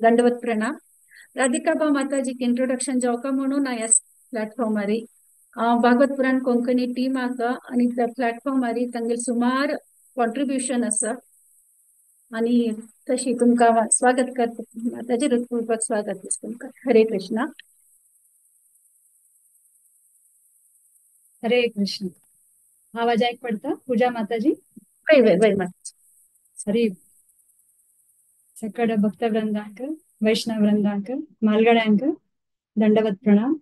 दंडवत प्रणाम. राधिका माताजीक इंट्रोडक्शन जावका म्हणून ह्या प्लॅटफॉर्मारी भागवत पुराण कोंकणी टीमाक आनी त्या प्लॅटफॉर्मारी तांगेले सुमार कॉन्ट्रिब्युशन आसा आणि तशी तुमकां स्वागत करता. माताजी हृत्पूर्वक स्वागत तुमकां. हरे कृष्णा. हरे कृष्ण. आवाज ऐक पडता पूजा माताजी? वय वय वय माताजी. हरी. सकड भक्तवृंदांक, वैष्णव वृंदांक, मालगड्यांक दंडवत प्रणाम.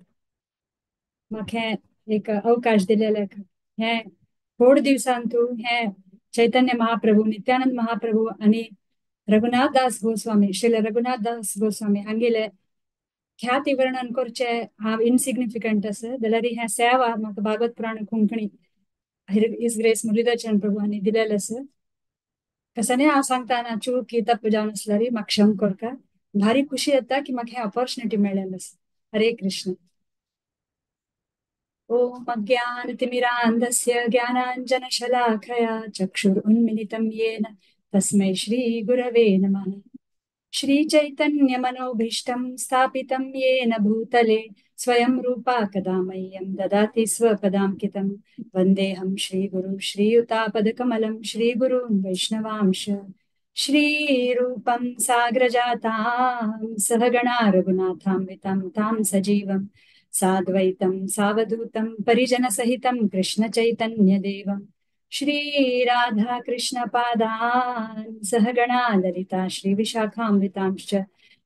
म्हाका एक अवकाश दिलेले हे थोड दिवसांतू हे चैतन्य महाप्रभू, नित्यानंद महाप्रभू आणि रघुनाथ दास गोस्वामी, श्रील रघुनाथ दास गोस्वामी हांगेले ख्याती वर्णन करचे हांव इनसिग्निफिकंट आसा, जाल्यार हे सेवा म्हाका भागवत पुराण Konkani his grace Muralidhar Prabhu हांणी दिलेले आसा. कसने हांव सांगता ना चूक की तप्प जावन आसल्यार म्हाका क्षम करका. भारी खुशी येता की म्हाका हे ऑपॉर्च्युनिटी मेळ्ळेलें आसा. हरे कृष्ण. ओम अज्ञानतिमिरान्धस्य ज्ञानाञ्जनशलाकया चक्षुरुन्मिलितं येन तस्मै श्रीगुरवे नमः. श्रीचैतन्यमनोभीष्टं स्थापितं येन भूतले स्वयं रूपा कदा मह्यं ददाति स्वपदाङ्कितं. वन्देऽहं श्रीगुरुं श्रीयुतापदकमलं श्रीगुरून् वैष्णवांश. श्रीरूपं साग्रजातां सहगणा रघुनाथान्वितं तां सजीवं साद्वैतं सावधूतं परिजनसहितं कृष्णचैतन्यदेवं. श्रीराधाकृष्णपादान् सहगणा ललिता श्रीविशाखान्वितांश्च.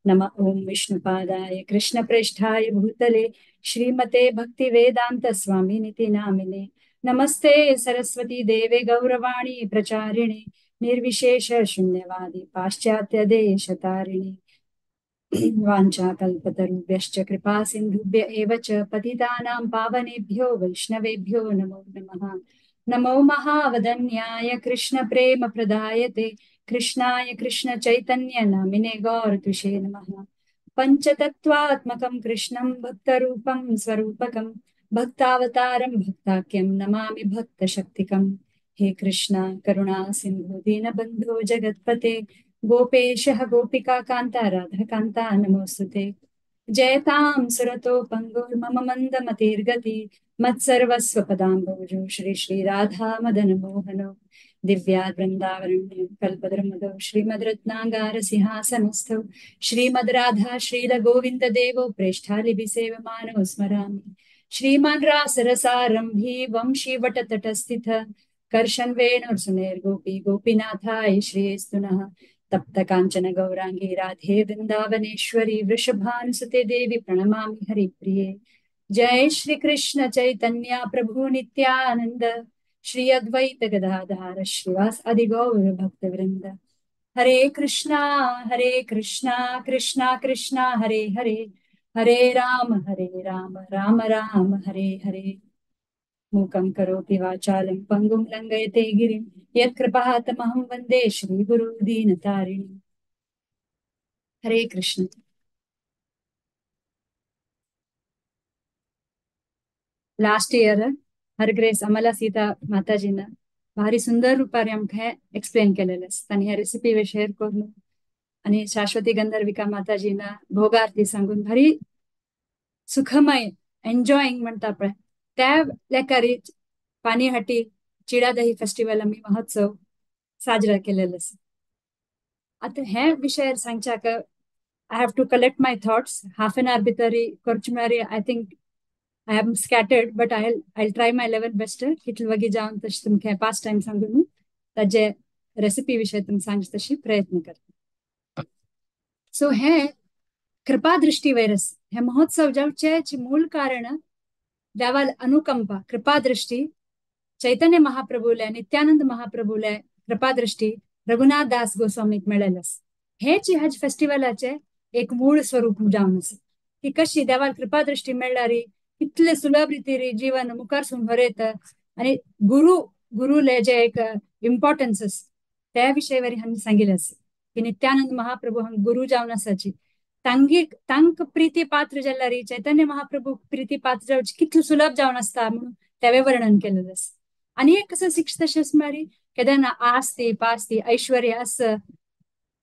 नम ॐ विष्णुपादाय कृष्णप्रेष्ठाय भूतले श्रीमते भक्तिवेदान्त स्वामिनिति नामिने. नमस्ते सरस्वती देवे गौरवाणी प्रचारिणे निर्विशेष शून्यवादी पाश्चात्य देशतारिणे. वाञ्छाकल्पतरुभ्यश्च कृपा सिन्धुभ्य एव च पतितानां पावनेभ्यो वैष्णवेभ्यो नमो नमः. नमो महावदन्याय कृष्ण प्रेम प्रदायते कृष्णाय कृष्ण चैतन्य नामिने गौरतुषे नमः. पंचतत्त्वात्मकं कृष्णं भक्तरूपं स्वरूपकं भक्तावतारं भक्ताख्यं नमामि भक्तशक्तिकं. हे कृष्ण करुणा सिन्धु दीनबन्धो जगत्पते गोपेशः गोपिका कान्ता राधाकान्ता नमोस्तुते. जयतां सुरतो पंगुर्मम मंदमतिर्गति मत्सर्वस्वपदाम्बोजो श्री श्री राधा मदन मोहनो. दिव्याद् वृन्दावरण्यं कल्पद्रुमदौ श्रीमद्रत्नांगार सिंहासनस्थौ श्रीमद् राधा श्रील गोविंद देवो प्रेष्ठालिभिसेवमानो स्मरामि. श्रीमान् रासरसारंभी वंशी वटतटस्थित कर्षन् वेणुर्सुनेर्गोपी गोपीनाथाय श्रेयस्तु नः. तप्त कांचन गौरांगी राधे वृंदावनेश्वरी वृषभानुसुते देवी प्रणमामि हरिप्रिये. जय श्री कृष्ण चैतन्य प्रभु नित्यानंद श्री अद्वैत गदाधार श्रीवास आदि गौर भक्त वृंद. हरे कृष्णा कृष्णा कृष्णा हरे हरे, हरे राम राम राम हरे हरे. मूकं करोति वाचालं पंगुं लंघयते गिरिं यत्कृपा तमहं वंदे श्री गुरु दीनतारिणीं. Hare Krishna. Last year her grace Amala Sita माताजीन भारी सुंदर रूपार आमकां एक्सप्लेन केलेलें आसा. तांणी ह्या रेसिपी शेअर करून आनी शाश्वती गंधर्विका माताजीन भोगारती सांगून भारी सुखमय एन्जॉईंग म्हणटा पळय त्या लेखारी पानीहाटी चिडादही फेस्टिवल आमी महोत्सव साजरा केलेलो आसा. आतां हे विशयार सांगच्याक I have to collect my thoughts. Half an hour भितर करचे म्हळ्यार I think I am scattered, but I try my level best. कितले वगी जावन तशें तुमकां पास्ट टायम सांगून ताजे रेसिपी विशय तुमकां सांगचे तशी प्रयत्न करता. सो हे कृपादृष्टी वैरस हे महोत्सव जावचे मूल कारण देवाल अनुकंपा कृपादृष्टी चैतन्य महाप्रभूले नित्यानंद महाप्रभूले कृपादृष्टी रघुनाथ दास गोस्वामीक मेळ्ळेलें आसा. हेच ह्या फेस्टिवलाचे एक मूळ स्वरूप जावन आसा की कशी देवाल कृपादृष्टी मेळ्ळ्यार कितले सुलभ रितीर जीवन मुखार सून व्हरयता आनी गुरुले जे एक इम्पॉर्टन्स आसा त्या विशयावर हांणी सांगिल्लें आसा की नित्यानंद महाप्रभू हांगा गुरु जावन आसाची तांक प्रिती पात्र जाल्यार चैतन्य महाप्रभू प्रिती पात्र जावचे कितले सुलभ जावन आसता म्हणून तेवें वर्णन केलेलें आसा. आनी एक कसं शिक्षा तशेंच म्हळ्यार केन्ना आस्ती पास्ती ऐश्वर्य आस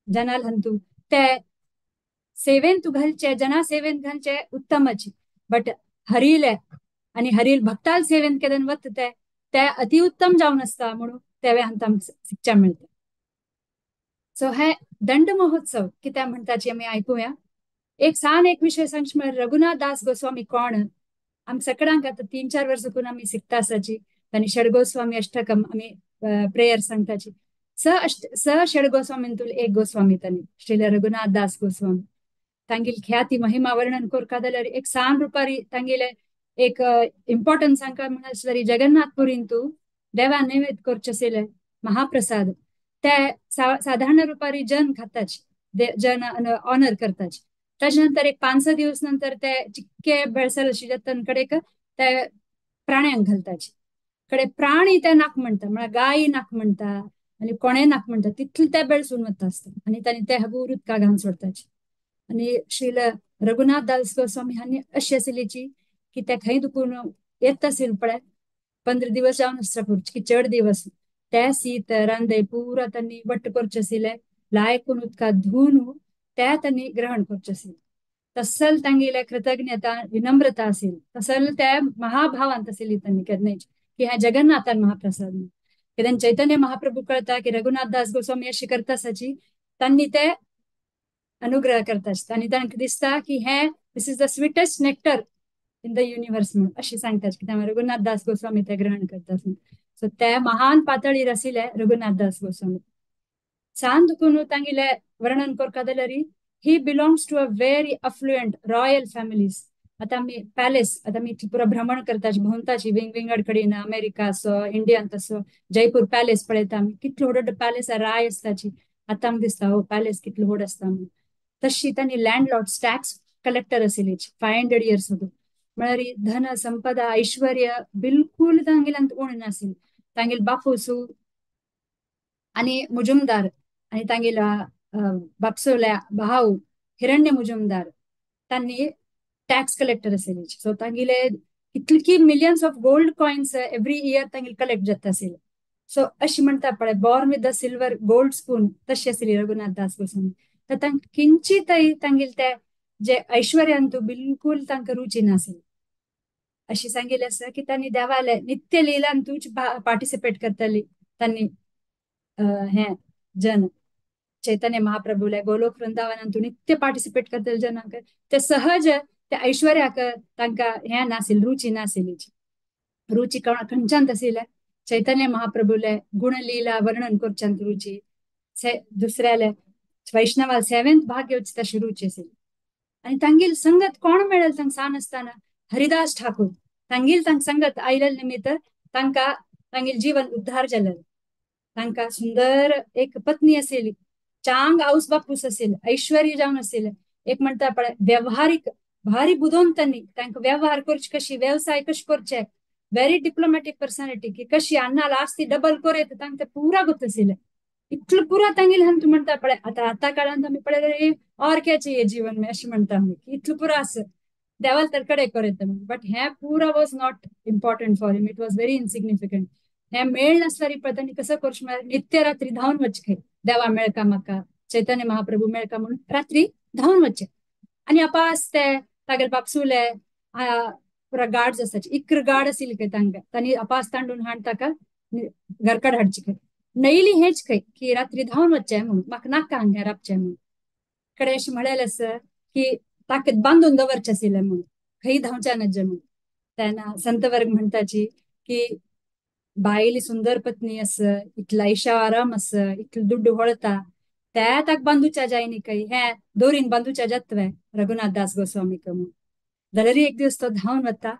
जनाल हंतू ते सेवेंत घालचे जना सेवेंत घालचे उत्तमच, बट हरीले आणि हरील भक्ताल सेवेंत केदन वत ते ते अतिउत्तम जावन आसता म्हणून तेवे हांकां शिक्षा मेळटा. सो हे दंड महोत्सव कित्याक म्हणटाची आमी आयकुया. एक सान एक विशय सांगचे म्हळ्यार रघुनाथ दास गोस्वामी कोण, आम सगळ्यांक आतां 3-4 वर्सां करून आमी शिकता आसाची. तांणी षडगोस्वामी अष्टकम आमी प्रेयर सांगताची. स षडगोस्वामींतूल एक गोस्वामी तांणी श्रील रघुनाथ दास गोस्वामी. तांगेली ख्याती महिमा वर्णन करता जाल्यार एक सान रुपारी तांगेले एक इम्पॉर्टन्स सांगता म्हणल्यार जाल्यार जगन्नाथपुरींतू देवा नैवेद्य करचे आशिल्ले महाप्रसाद ते साधारण रुपारी जन खाताच, जन ऑनर करताच. ताच्या नंतर एक 5-6 दिवस नंतर ते चिक्के बेळसल अशी कडेक ते प्राण्यांक घालताच. कडे प्राणी ते नाक म्हणटा, म्हळ्यार गायी नाक म्हणटा आनी कोणे नाक म्हणटा तितले ते बेळसून वता आसता आनी तांणी ते हगूर उदका घालून सोडताच. आनी श्रील रघुनाथ दास गोस्वामी हांणी अशी आशिल्लीची की ते खंय दुखून येता आशिल्ले पळय 15 दिवस जावन आसता की चड दिवस ते शीत रांदे पुरा तांणी वट्ट करचे आशिल्ले, लायकून उदका धुवन ते तांणी ग्रहण करचे आशिल्ले. तसल तांगेले कृतज्ञता विनम्रता आशिल्ली, तसल ते महाभावांत आशिल्ली तांणी केन्नाच की ह्या जगन्नाथान महाप्रसाद. कित्याक चैतन्य महाप्रभू कळता की रघुनाथ दास गोस्वामी अशी करता आसाची, तांणी ते अनुग्रह करता आनी तांकां दिसता की हे this is the sweetest nectar in the universe म्हणून अशी सांगतात की त्यामुळे रघुनाथ दास गोस्वामी ते ग्रहण करतात. सो ते महान पातळीर आशिल्ले रघुनाथ दास गोस्वामी. सान दुखून तांगेले वर्णन करता जाल्यार he belongs to a very affluent royal families. आतां आमी पॅलेस आतां आमी पुरा भ्रमण करताची भोंवताची विंगविंगड कडेन, अमेरिका असो इंडियान तसो जयपूर पॅलेस पळयता आमी, कितलो व्हड पॅलेस राय आसताची. आतां आमकां दिसता हो पॅलेस कितलो व्हड आसता म्हणून. तशी तांणी लँडलॉर्ड टॅक्स कलेक्टर आशिल्ली 500 इयर्स अगो. म्हळ्यार धन संपदा ऐश्वर्य बिलकुल तांगेल्यांत उण नाशिल्लें. तांगेले बापूसू आनी मुजुमदार आनी तांगेल्या बापसोल्या भाव हिरण्य मुजुमदार तांणी टॅक्स कलेक्टर आशिल्ले. सो तांगेले कितली millions of gold coins every year तांगेले कलेक्ट जाता आशिल्ले. सो अशी म्हणटा पळय born with the silver gold spoon तशी आशिल्ली रघुनाथ दास गोस्वामी. तर तांकां किंचितय तांगेले ते जे ऐश्वर्यांतू बिलकुल तांकां रुची नाशिल्ली. अशी सांगिल्लें आसा की तांणी देवाले नित्य लिलांतूच पार्टिसिपेट करताली. तांणी हें जन चैतन्य महाप्रभूले गोलोक वृंदावनांतू नित्य पार्टिसिपेट करतले जनांक ते सहज ते ऐश्वर्याक तांकां हें नाशिल्लें, रुची नाशिल्ली. रुची खंयच्यान आशिल्लें चैतन्य महाप्रभूले गुणलीला वर्णन करच्यांत रुची, दुसऱ्याले वैष्णवा सेवेंत भाग घेवची तशी रुची आशिल्ली. आनी तांगेली संगत कोण मेळ्ळें तांकां सान आसतना हरिदास ठाकूर. तांगेली तांकां संगत आयिल्ले निमित्त तांकां तांगेलें जीवन उद्धार जालें. तांकां सुंदर एक पत्नी आशिल्ली, चांग आवस बापूस आशिल्ले, ऐश्वर्य जावन आशिल्ले. एक म्हणटा पळय वेव्हारीक भारी बुदोवन तांणी तांकां वेव्हार करचे कशी, वेवसाय कशे करचे, व्हेरी डिप्लोमॅटीक पर्सनॅलिटी की कशी अन्नाला आस्ती डबल कोर येता तांकां ते पुरा गोत आशिल्लें. इतलो पुरा तांगेले हांतू म्हणटा पळय आतां आतां काळांत आमी पळयल्यार और क्या चाहिए जीवन में अशें म्हणटा आमी की इतलो पुरा आसा देवाल तर कडे कोर येता म्हणून. बट हें पुरा was not important for him, it was very insignificant. हें मेळ नासल्यार पळय तांणी कसो करचें म्हळ्यार नित्य रात्री धांवन वचचें खंय देवा मेळका म्हाका, चैतन्य महाप्रभू मेळका म्हणून रात्री धांवन वचचें. आनी अपास ते तागेले बापसुले पुरा गार्ड्स आसाचे, 11 गार्ड आशिल्ले खंय तांकां, तांणी अपास तांडून हाड ताका घरकड हाडचे खंय. नयली हेच खंय की रात्री धांवन वचचें म्हणून म्हाका नाका हांगा राबचें म्हणून. कडे अशें म्हळेलें आसा की ताका बांदून दवरचें आशिल्लें म्हणून खंय धांवचें नजे म्हणून. तेन्ना संत वर्ग म्हणटाची की बायली सुंदर पत्नी आसा, इतलो ऐशा आराम आसा, इतलो दुड्डू होळता, त्या ताका बांदूच्या जाय न्ही खंय, हें दोरीन बांदूच्या जातवे रघुनाथ दास गोस्वामीक म्हणून. जाल्यार एक दीस तो धांवन वता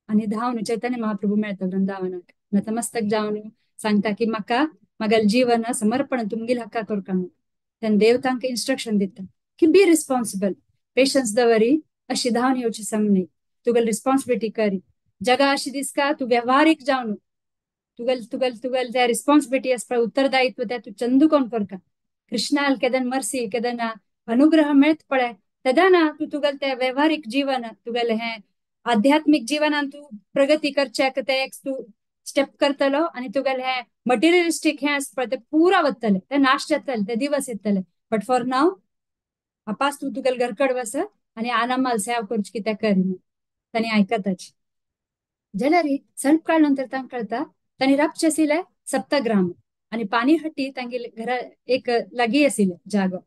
आनी धांवन चैतन्य महाप्रभू मेळटा वृंदावनाक. नतमस्तक जावन सांगता की म्हाका म्हागेलें जीवन समर्पण तुमगेले हक्का करका म्हणून. तेन्ना देव तांकां इन्स्ट्रक्शन दिता की बी रिस्पॉन्सिबल, पेशन्स दवरी, अशी धांवन येवची समनी, तुगेली रिस्पॉन्सिबिलिटी करी, जगा अशी दिसका तूं वेव्हारीक जावन तुगेल तुगेल तुगेल त्या रिस्पॉन्सिबिलिटी आसता उत्तरदायित्व त्या तूं चंदू कोण करका. कृष्णाल केदन मर्सी केदना अनुग्रह मेळत पळय तेदना तूं तुगेल ते वेव्हारीक जीवन तुगेलें हें आध्यात्मीक जीवनान तूं प्रगती करच्याक ते एक तूं स्टेप करतलो आनी तुगेलें हें मटेरियलिस्टीक हें आसता पळय तें पुरा वतलें, तें नाश जातलें, ते दिवस येतले. But for now आपास तूं तुगेले घरकड वस आनी आनम्माल सेवा करची कित्याक कर म्हणून. तांणी आयकताची. जाल्यार ಸ್ವಲ್ಪ काळ नंतर तांकां कळता तांणी राबचें आशिल्लें सप्तग्राम आनी पानीहट्टी तांगेले घरा एक लागीं आशिल्लें जागो.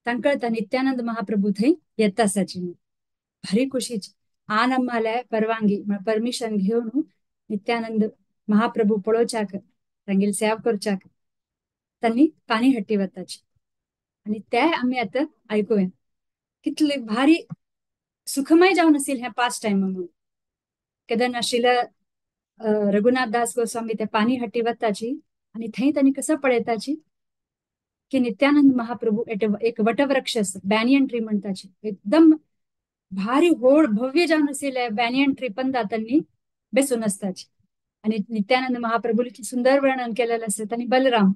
तांकां कळता नित्यानंद महाप्रभू थंय येता आसाची म्हणून. भारी खुशीची आनम्माले परवानगी परमिशन घेवन नित्यानंद महाप्रभू पळोवच्याक तांगेली सेवा करच्याक तांणी पानीहट्टी वताची. आनी ते आमी आतां आयकुया कितले भारी सुखमय जावन आशिल्लें हें पास्ट टायम म्हणून. केदन आशिल्ल्या रघुनाथ दास गोस्वामी ते पानीहट्टी वताची आनी थंय तांणी कसो पळयताची की नित्यानंद महाप्रभू एक वटवृक्ष आसा, बॅनियन ट्री म्हणटाची, एकदम भारी व्हड भव्य जावन आशिल्लें बॅनियन ट्री पंदा तांणी बेसून आसताची. आनी नित्यानंद महाप्रभूचें सुंदर वर्णन केलेलें आसा. तांणी बलराम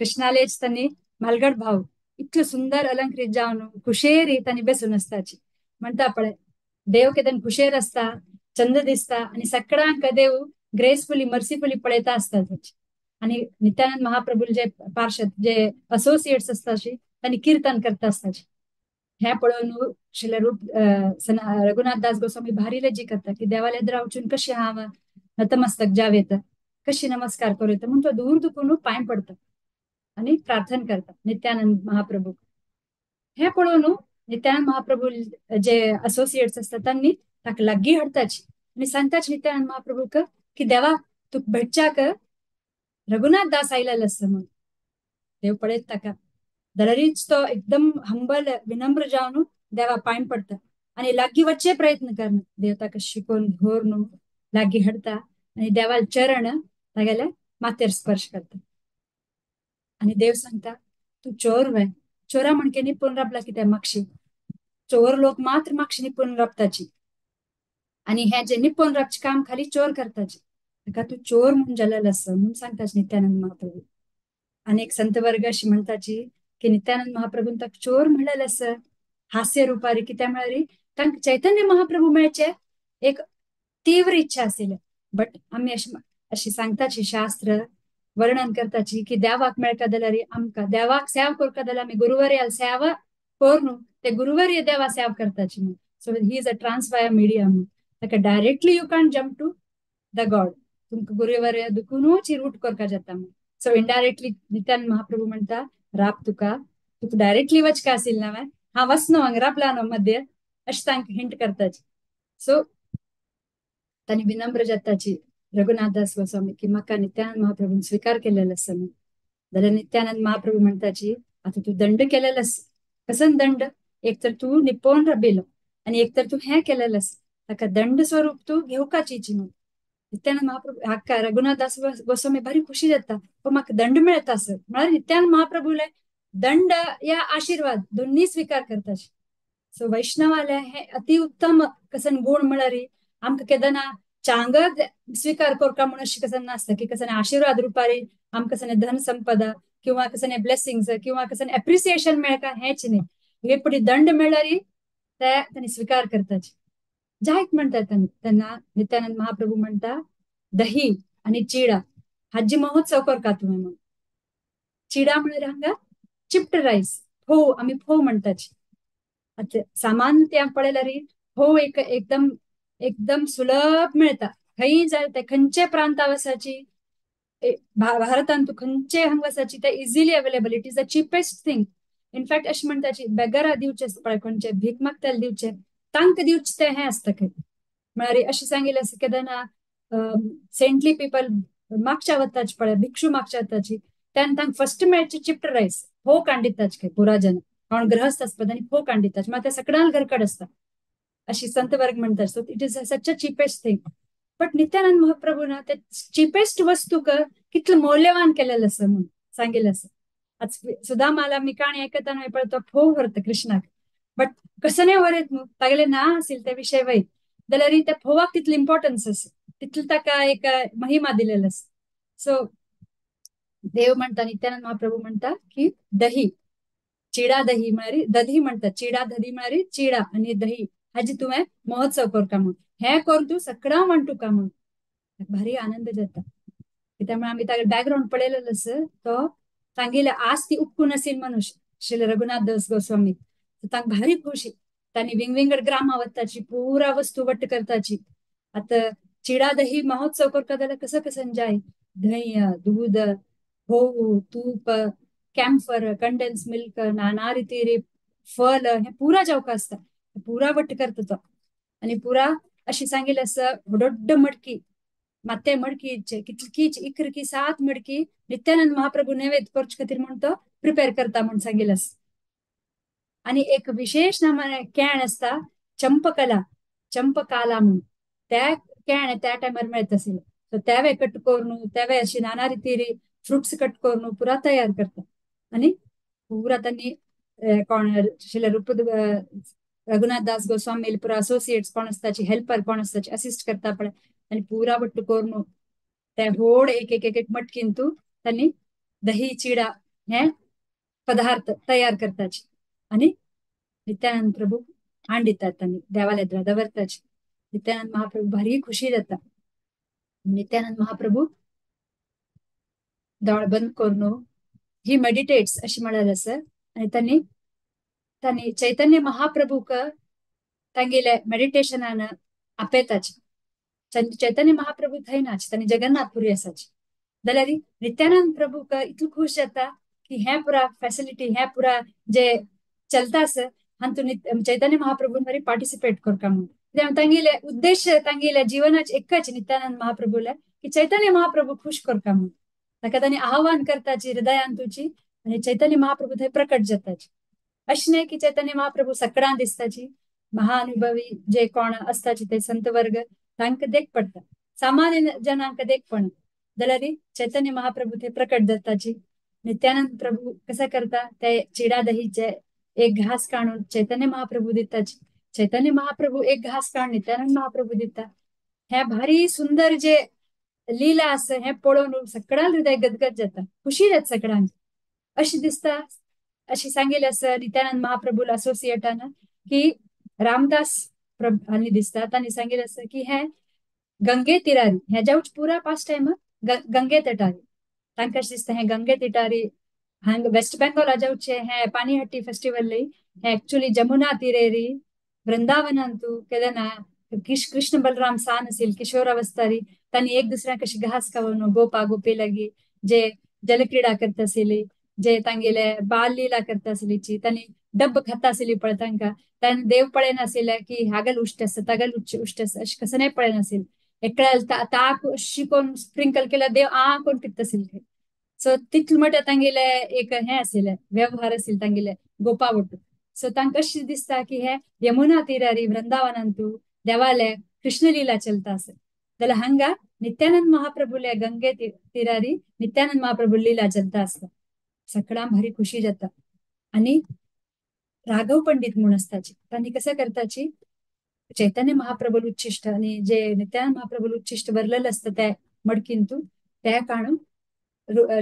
कृष्णालेच तांणी म्हालगड भाव इतले सुंदर अलंकृत जावन खुशेरी तांणी बेसून आसताची. म्हणटा पळय देव केदन खुशेर आसता, चंद दिसता आनी सगळ्यांक देव ग्रेसफुली मर्सीफुली पळयता आसता ताची. आनी नित्यानंद महाप्रभू जे पार्षद जे असोसिएट्स आसताची तांणी किर्तन करता आसताची. हें पळोवन श्रील रूप रघुनाथ दास गोस्वामी भारी लजी करता की देवाले एदरा वचून कशी हांव नतमस्तक जाव येता, कशी नमस्कार करूं येता म्हूण तो दूर दुखून पांय पडता आनी प्रार्थना करता नित्यानंद महाप्रभू. हें पळोवन नित्यानंद महाप्रभू जे असोसिएट्स आसता तांणी ताका लागीं हाडटाची आनी सांगताच नित्यानंद महाप्रभूक की देवा तुका भेटच्याक रघुनाथ दास आयलेलो आसा म्हणून. देव पळयत ताका जाल्यारीच तो एकदम हंबल विनम्र जावन देवा पांय पडटा आनी लागीं वचचे प्रयत्न करना. देव ताका शिकोवन धरून लागीं हाडटा आनी देवाल चरण तागेले माथ्यार स्पर्श करता. आनी देव सांगता तूं चोर व्हय, चोरा म्हणके निपून राबला कित्याक मागशी, चोर लोक मात्र मागशी निपून राबताची आनी हें जे निपून राबचें काम खाली चोर करताची, ताका तूं चोर म्हूण जालेलो आसा म्हूण सांगताची नित्यानंद महाप्रभू. आनी एक संत वर्ग अशी म्हणटाची की नित्यानंद महाप्रभून ताका चोर म्हणलेलें आसा हास्य रुपारी, कित्याक म्हळ्यार तांकां चैतन्य महाप्रभू मेळचे एक तीव्र इच्छा आशिल्ली. बट आमी अशी सांगताची शास्त्र वर्णन करताची की देवाक मेळटा जाल्यार आमकां देवाक सेवा करता जाल्यार आमी गुरुवर्याल सेवा करून ते गुरुवर्य देवा सेवा करताची म्हणून. So he is a trans via medium, ताका directly you can jump to the God, तुमकां गुरुवर्य दुखुनूच रूट करपा जाता म्हणून. सो इनडायरेक्टली नित्यानंद महाप्रभू म्हणटा राब तुका, तुका डायरेक्टली वचका आशिल्लें ना हांवें, हांव वचनो हांगा राबला न्हू मध्य, अशें तांकां हिंट करताची. सो तांणी विनम्र जाताची रघुनाथ दास गोस्वामी की म्हाका नित्यानंद महाप्रभून स्विकार केलेलो आसा म्हणून. जाल्यार नित्यानंद महाप्रभू म्हणटाची आतां तूं दंड केलेलो आसा, कसन दंड, एक तर तूं निपोवन राबिलो आनी एक तर तूं हें केलेलें आसा, ताका दंड स्वरूप तूं घेवकाची म्हणून. नित्यानंद महाप्रभू हाका रघुनाथ दास गोस्वामी भारी खुशी जाता, पण म्हाका दंड मेळटा आसत म्हळ्यार नित्यानंद महाप्रभूले दंड या आशीर्वाद दोन्ही स्विकार करताची. सो वैष्णवाले हे अति उत्तम कसन गुण म्हळ्यार आमकां केदना चांग स्वीकार करता म्हणून अशें कसन नासता की कसन आशीर्वाद रुपारी आमकां कसन धन संपदा किंवा कसन ब्लेसिंग्स किंवा कसन एप्रिसिएशन मेळटा हेंच न्ही, एक पटी दंड मेळ्ळ्यार ते तांणी स्विकार करताची. जायत म्हणटा तेन्ना नित्यानंद महाप्रभू म्हणटा दही आनी चिडा हाजी महोत्सव करता तुवें म्हणून. चिडा म्हळ्यार हांगा चिप्ट रायस, फोव, आमी फोव म्हणटाची. आतां सामान्य ते पळयल्यार फोव एक एकदम एकदम सुलभ मेळटा, खंय जाय ते खंयचे प्रांता वसाची भारतान तूं खंयचे हांगा वसाची ते easily available, it is the cheapest thing. In fact अशें म्हणटाची बेगरा दिवचे पळय, खंयचे भीक मागताले दिवचे तांकां दिवचे ते हें आसता खंय. म्हळ्यार अशें सांगिल्लें आसा केदना सेंटली पिपल मागच्या वताची पळय, भिक्षू मागच्या वताची तेन्ना तांकां फर्स्ट मेळचे चिप्ट रायस फोव कांडिताच खंय पुरा जन, कोण गृहस्थ आसता आनी फोव कांडिताच, मागीर ते सगळ्यांक घरकड आसता अशी संत वर्ग म्हणटात. So it is such a cheapest thing. But Nityanand Mahaprabhu ना ते चिपेस्ट वस्तूक कितलें मौल्यवान केलेलें आसा म्हणून सांगिल्लें आसा. आज सुदामाला मी काणी आयकतना पळय तो फोव व्हरता कृष्णाक, बट कसं नाही व्हरत न्हू, तागेले ना आशिल्ले ते विशय वय जाल्यार त्या फोवाक तितली इम्पॉर्टन्स आसा, तितली ताका एक महिमा दिलेलो आसा. सो देव म्हणटा नित्यानंद महाप्रभू म्हणटा की दही चिडा दही म्हळ्यार दधी म्हणटा, चिडा दधी म्हळ्यार चिडा आनी दही हाजी तुवें महोत्सव करता म्हणून, हें करून तूं सगळ्यां वांटूका म्हणून. भारी आनंद जाता. त्यामुळे आमी तागेलो बॅकग्रावंड पळयलेलो आसा, तो सांगिल्लें आज ती उपकून आशिल्ली मनुष्य श्रील रघुनाथ दास गोस्वामी. तांकां भारी खुशी. तांणी विंगविंगड ग्रामा वताची पुरा वस्तू वट्ट करताची. आता चिडा दही महोत्सव करता जाल्यार कसं कसं जाय, दही, दूध, होऊ, तूप, कॅम्फर, कंडेन्स मिल्क, नाना रितीरी फल हे पुरा जावका आसता, पुरा वट्ट करता तो. आनी पुरा अशी सांगिल्लें आसा दोड्ड मडकी, माते मडकी कितकीच इकरकी 7 मडकी नित्यानंद महाप्रभू नैवेद्य करचे खातीर म्हूण तो प्रिपेर करता म्हूण सांगिल्लें आसा. आनी एक विशेष नामान केण आसता चंपकला, चंपकाला म्हूण, त्या केण त्या टायमार मेळता आशिल्लें. सो तेवे कट करून तेवे अशी नाना रितीरी फ्रुट्स कट करून पुरा तयार करता. आनी पुरा तांणी कोण श्रील रूप रघुनाथ दास गोस्वामी पुरा असोसिएट्स कोण आसताची, हेल्पर कोण आसताची, असिस्ट करता पळय. आनी पुरा वट्ट करून ते व्हड एक एक एक एक मटकीन तूं तांणी दही चिडा हे पदार्थ तयार करताची. आनी नित्यानंद प्रभू हांडितात तांणी देवालयांत दवरताची. नित्यानंद महाप्रभू भारी खुशी जाता. नित्यानंद महाप्रभू दोळ बंद करून ही मेडिटेट्स अशें म्हळ्यार आसा. आनी तांणी तांणी चैतन्य महाप्रभूक तांगेले मेडिटेशनान आपयताचे. चैतन्य महाप्रभू थंय नाच, तांणी जगन्नाथपुरी आसाचे. जाल्यार नित्यानंद प्रभूक इतलो खुश जाता की हें पुरा फॅसिलिटी, हें पुरा जे चलता आसा हातूंत चैतन्य महाप्रभून बरी पार्टिसिपेट करता म्हणून. कित्याक तांगेले उद्देश तांगेल्या जिवनाचे एकच नित्यानंद महाप्रभूले की चैतन्य महाप्रभू खुश करता म्हणून. ताका तांणी आव्हान करताची हृदयान तुची आनी चैतन्य महाप्रभू थंय प्रकट जाताची. अशें न्हय की चैतन्य महाप्रभू सकडां दिसताची, महाअनुभवी जे कोण आसताची ते संत वर्ग तांकां देख पडटा, सामान्य जनांक देख पडना. जाल्यार चैतन्य महाप्रभू थंय प्रकट जाताची. नित्यानंद प्रभू कसं करता ते चिडा दहीचे एक घास काडून चैतन्य महाप्रभू दिताची, चैतन्य महाप्रभू एक घास काडून नित्यानंद महाप्रभू दिता. हे भारी सुंदर जे लीला आसा हें पळोवन सगळ्यांक हृदय गदगद जाता, खुशी जाता सगळ्यांक. अशें दिसता, अशें सांगिल्लें आसा नित्यानंद महाप्रभूल असोसिएटान की रामदास हांणी दिसता तांणी सांगिल्लें आसा की हें गंगे तिरारी हें जावच पुरा पास्ट टायम गंगे तटारी. तांकां अशें दिसता हें गंगे तिटारी हांगा वेस्ट बेंगॉला जावचें हें पानीहट्टी फेस्टिवल हें एक्चुअली जमुना तिरेरी वृंदावनांतू केदना कृष्ण बलराम सान असेल किशोर अवस्थारी तांणी एक दुसऱ्या कशी घास खावन गोपा गोपी लागी जे जलक्रीडा करता आशिल्ली, जे तांगेले बाल लीला करता आशिल्ली, तांणी डब्ब खाता आशिल्ली पळय तांकां, तांणी देव पळयनाशिल्ले की हागल उश्ट आसा तागल उश्ट आसा अशें कसं नाही पळयनाशिल्लें. एकट्या ताक शिकोवन स्प्रिंकल केल्यार देव आ कोण पिता आशिल्ले. सो तितले म्हटल्यार तांगेले एक हें आशिल्लें व्यवहार आशिल्ले तांगेले गोपा वट्टू. सो तांकां अशें दिसता की हे यमुना तिरारी वृंदावनांतू देवाले कृष्णलीला चलता आसा. जाल्यार हांगा नित्यानंद महाप्रभूले गंगे तिरारी नित्यानंद महाप्रभू लीला चलता आसता. सगळ्यांक भारी खुशी जाता. आनी राघव पंडित म्हूण आसताची तांणी कसं करताची चैतन्य महाप्रभूल उच्छिष्ट आनी जे नित्यानंद महाप्रभूल उच्छिष्ट भरलेलें आसता त्या मडकींतू त्या काडून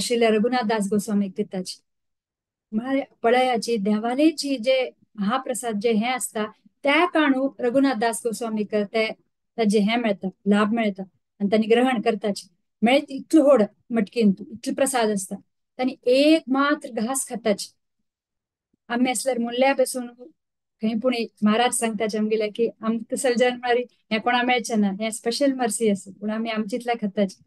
श्रील रघुनाथ दास गोस्वामीक दिताची. म्हळ्यार पळयाची देवालेची जे महाप्रसाद जे हें आसता त्या काणू रघुनाथ दास गोस्वामीक ते ताजे हें मेळटा, लाभ मेळटा आनी तांणी ग्रहण करताची. मेळत इतलो व्हड मटकेंतू इतलो प्रसाद आसता, तांणी एक मात्र घास खाताची. आमी आसल्यार मुल्ल्या बसून खंय पूण महाराज सांगताचे आमगेले की आमकां सलजन म्हळ्यार हें कोणा मेळचें ना, हें स्पेशल मर्सी आसा, पूण आमी आमचेंतल्या खाताची.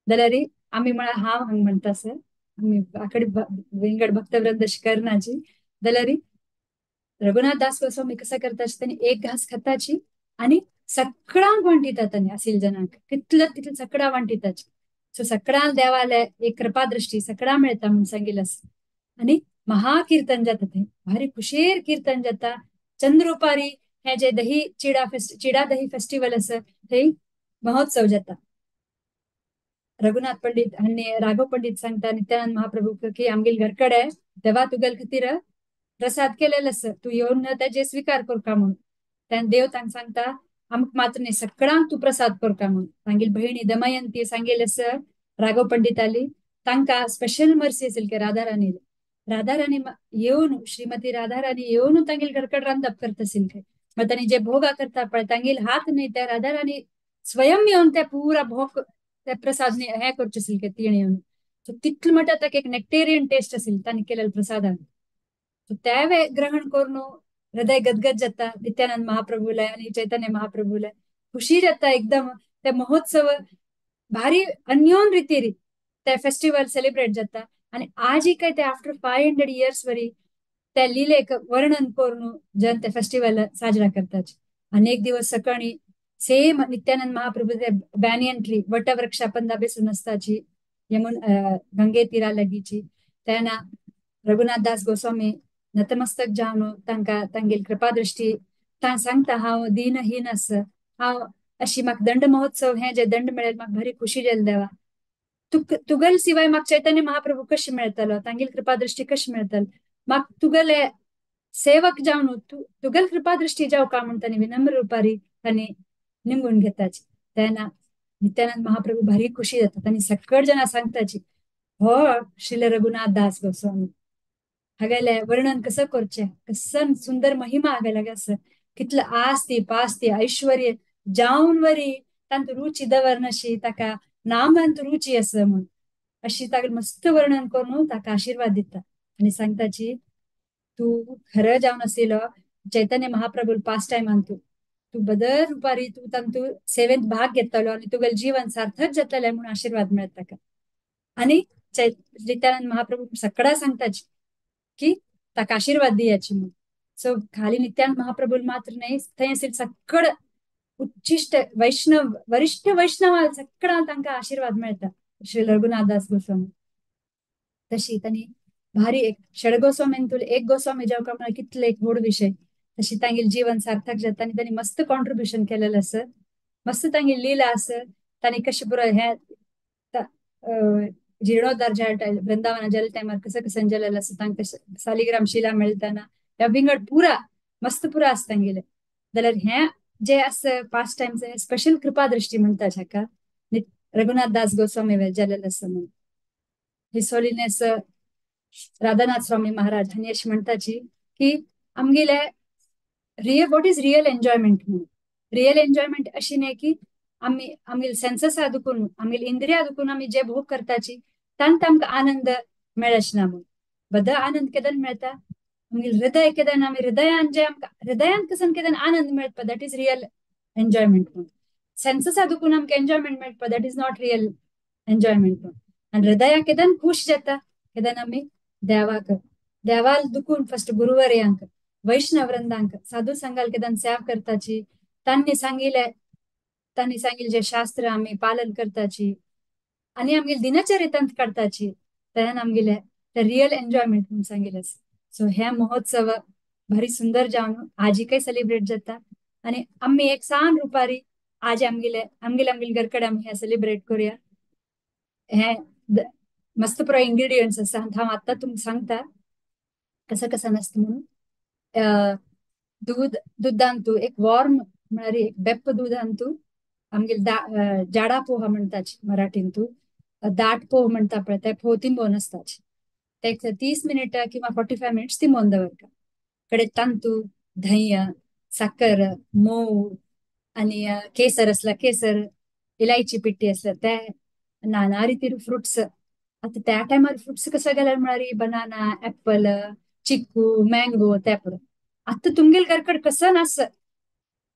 जाल्यार आमी म्हळ्यार हांव हांगा म्हणटा सर आमी आकडी विंगड भक्तवृंद अशी करनाची. जाल्यार रघुनाथ दास गोस्वामी कसं करताची तांणी एक घास खाताची आनी सगळ्यांक वांटिता तांणी आशिल्ल्या जनांक कितले तितले सगळ्यां वांटिताची. सो सगळ्यांक देवाले एक कृपा दृष्टी सगळ्यांक मेळटा म्हूण सांगिल्लें आसा. आनी महाकीर्तन जाता थंय भारी खुशेर कीर्तन जाता. चंद्रोपारी हे जे दही चिडा चिडा दही फेस्टिवल आसा थंय महोत्सव जाता. रघुनाथ पंडित आनी राघव पंडित सांगता नित्यानंद महाप्रभू की आमगेल घरकडे देवा तुगेल खातीर प्रसाद केलेलो आसा, तूं येवन ताजे स्विकार करका म्हणून. देव तांकां सांगता आमकां मात्र न्ही सगळ्यांक तूं प्रसाद करका म्हणून. तांगेली भयणी दमयंती सांगेलें आसा राघव पंडिताली तांकां स्पेशल मर्सी आशिल्ली की राधाराणी राधाराणी येवन श्रीमती राधाराणी येवन तांगेल घरकड रांदप करता आशिल्ले. मग तांणी जे भोगा करता पळय तांगेल हात न्ही त्या राधाराणी स्वयं येवन त्या पुरा भोग त्या प्रसाद हें करचें आशिल्लें तिणें येवन. सो तितलें म्हणटा ताका एक नेक्टेरियन टेस्ट आशिल्ली तांणी केलेल्या प्रसादान. ते ग्रहण करून हृदय गदगद जाता नित्यानंद महाप्रभूला आणि चैतन्य महाप्रभूला खुशी जाता एकदम. ते महोत्सव भारी अन्योन रीतीरी ते फेस्टिवल सेलिब्रेट जाता. आणि आजही काय ते आफ्टर 500 इयर्स वरी त्या लीलेक वर्णन करून जन ते फेस्टिवल साजरा करतात. अनेक दिवस सकाळी सेम नित्यानंद महाप्रभू ते बॅनियन ट्री वटवृक्षा पंदा बेसून असताची यमुन गंगे तीरा लगीची. तेन्ना रघुनाथ दास गोस्वामी नतमस्तक जावन तांकां तांगेली कृपादृष्टी तां सांगता हांव दीनहीन आस, हांव अशी म्हाका दंड महोत्सव हें जे दंड मेळेल म्हाका भारी खुशी जाली देवा. तुगल शिवाय म्हाका चैतन्य महाप्रभू कशें मेळटलो, तांगेली कृपादृष्टी कशी मेळटली, म्हाका तुगले सेवक जावन तुगल कृपादृष्टी जावं का म्हूण तांणी विनम्र रुपारी तांणी निमगून घेताची. तेन्ना नित्यानंद महाप्रभू भारी खुशी जाता. तांणी सकळ जाणां सांगताची हो श्रील रघुनाथ दास गोस्वामी हागेले वर्णन कसं करचें, कसं सुंदर महिमा हागेले आसा, कितलं आस्ती पास्ती ऐश्वर्य जावन वरी तांतू रुची दवरनाशी ताका नामांत रुची आसा म्हूण अशी ताका मस्त वर्णन करून ताका आशिर्वाद दिता. आनी सांगताची तूं खरं जावन आशिल्लो चैतन्य महाप्रभू पास टायमान तूं तूं बदल रुपारी तूं तांतू सेवेंत भाग घेतलो आनी तुगेलें जीवन सार्थक जातलें म्हूण आशिर्वाद मेळटा ताका. आनी नित्यानंद महाप्रभू सगळ्या सांगताची की ताका आशिर्वाद दियाची म्हूण. सो खाली नित्यानंद महाप्रभू मात्र न्हय, थंय आशिल्ले सगळ उच्चिश्ट वैष्णव वरिष्ठ वैष्णव सगळ्या तांकां आशिर्वाद मेळटा श्री रघुनाथ दास गोस्वामी. तशी तांणी भारी एक षडगोस्वामींतून एक गोस्वामी जावं म्हळ्यार कितले एक व्हड विशय. तशी तांगेलें जीवन सार्थक जाता आनी तांणी मस्त कॉन्ट्रिब्युशन केलेलें आसा, मस्त तांगेली लीला आसा. तांणी कशें पुरो हें जीर्णोद्धार ज्या वृंदावना जाल्या टायमार कसं कसं जालेलें आसा, तांकां सालिग्राम शिला मेळटना ह्या विंगड पुरा मस्त पुरा आसा तांगेलें. जाल्यार हें जे आसा पास टायम स्पेशल कृपा दृष्टी म्हणटा हाका रघुनाथ दास गोस्वामी जालेलें आसा म्हणून. His holiness Radhanath Swami Maharaj हांणी अशें म्हणटाची की आमगेले real what is real enjoyment म्हणून. रियल एन्जॉयमेंट अशी न्हय की आमी आमगेले सेन्ससा दुखून आमगेले इंद्रिया दुखून आमी जे भोग करताची तांकां आमकां आनंद मेळच ना म्हणून. बद आनंद केदन मेळटा आमगेले हृदय केदन आमी हृदयान जे आमकां हृदयान कसन केदन आनंद मेळटा that is real enjoyment म्हणून. सेन्ससा दुखून आमकां एन्जॉयमेंट मेळटा that is not real enjoyment म्हणून. आनी हृदया केदन खूश जाता केदन आमी देवाक देवाल दुखून फस्ट गुरुवर्यांक वैष्णव वृंदांक साधू संघाल केदन सेवा करताची, तांणी सांगिल्लें तांणी सांगिल्लें जे शास्त्र आमी पालन करताची आनी आमगेले दिनचर्येंत काडटाची तेन्ना आमगेले ते रियल एन्जॉयमेंट म्हणून सांगिल्लें. सो हे महोत्सव भारी सुंदर जावन आजी काय सेलिब्रेट जाता आनी आमी एक सान रुपारी आज आमगेले आमगेले आमगेले घर कडेन आमी हें सेलिब्रेट करुया. हें मस्त पुरो इंग्रेडियंट्स आसा हांव आत्तां तुमकां सांगता कसं कसं नासता म्हणून. दूध दुधांतू एक वॉर्म म्हळ्यार एक बेप्प दुधांतू आमगेले जाडा पोहा म्हणटाची मराठींतू दाट पोह म्हणटा पळय ते फोव तिंबोवन आसताची ते 30 मिनिटां किंवा 45 मिनिट्स तिंबोवन दवरता. कडे तांतू धंय साकर मोव आनी केसर आसल्यार केसर इलायची पिट्टी आसल्यार ते नाना रितीर फ्रुट्स. आतां त्या टायमार फ्रुट्स कशे घाल्यार म्हळ्यार बनाना एप्पल चिक्कू मँगो ते पुरो. आतां तुमगेले घर कडेन कसं नास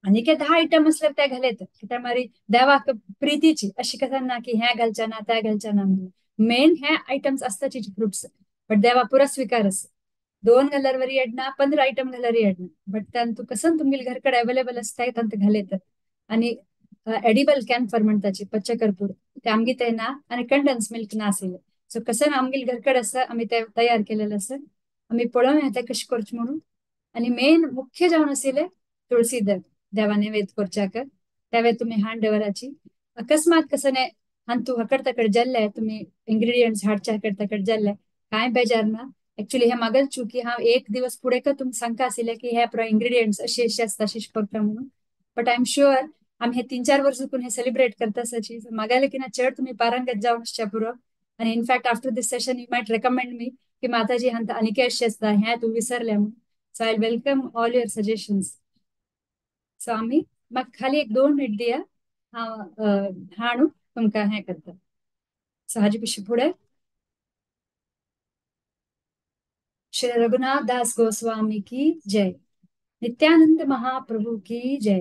आनी 10 आयटम आसल्यार ते घालयत कित्याक मागीर देवाक प्रितीची अशी कसं ना की हें घालचें ना तें घालचें ना म्हणून. मेन हे आयटम्स आसताची फ्रुट्स बट देवा पुरो स्विकार आसा. 2 घाल्यार वरी येडना 15 आयटम घाल्यार येडना बट तांतू कसं तुमगेले घर कडेन अवेलेबल आसता तांतू घालयत. आनी एडिबल कॅन्फर म्हणटाची पच्चकर्पूर ते आमगे ते ना आनी कंडन्स मिल्क ना आशिल्लें. सो कसं आमगेले घर कडेन आसा आमी ते तयार केलेलें आसा आमी पळोवया तें कशें करचें म्हणून. आनी मेन मुख्य जावन आशिल्लें तुळसी दळ देवा नैवेद्य करच्याक तेवे तुमी हाड दवराची. अकस्मात कसं न्हय हांतू हकड तकड जाल्ले तुमी इंग्रेडियंट्स हाडचे हकड तकड जाल्ले कांय बेजार ना. एक्चुअली हे मागल चूक की हांव एक दिवस फुडें का तुमकां सांगता आशिल्लें की हे पुरो इंग्रेडियंट्स अशे अशे आसता अशें करता म्हणून. बट I am sure आमी हे 3-4 वर्सां चुकून हे सेलिब्रेट करता आसाची मागायले की ना चड तुमी पारंगत जावन आसच्या पुरो. आनी in fact after this session you might recommend me की माताजी हांत आनीक अशें आसता हें तूं विसरलें म्हणून. So I welcome all your suggestions. So आमी म्हाका खाली एक 2 मिनट दिया हांव हाणू तुमकां हें करता. सो हाजे पिशी फुडें श्री रघुनाथ दास गोस्वामी की जय। नित्यानंद महाप्रभु की जय।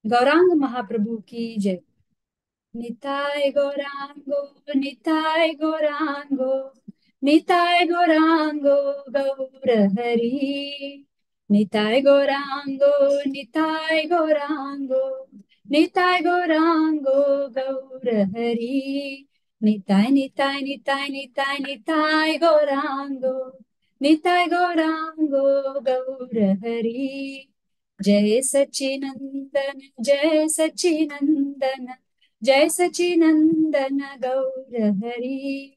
गौरांग महाप्रभु की जय। निताय गौरांगो निताय गौरांगो निताय गौरांगो गौर हरि। निताय गौरांगो निताय गौरांगो निताय गौरांगो गौर हरि। निताय निताय निताय निताय निताय गौरांगो निताय गौरांगो गौर हरि। जय सचिनंदन जय सचिनंदन जय सचिनंदन गौर हरि।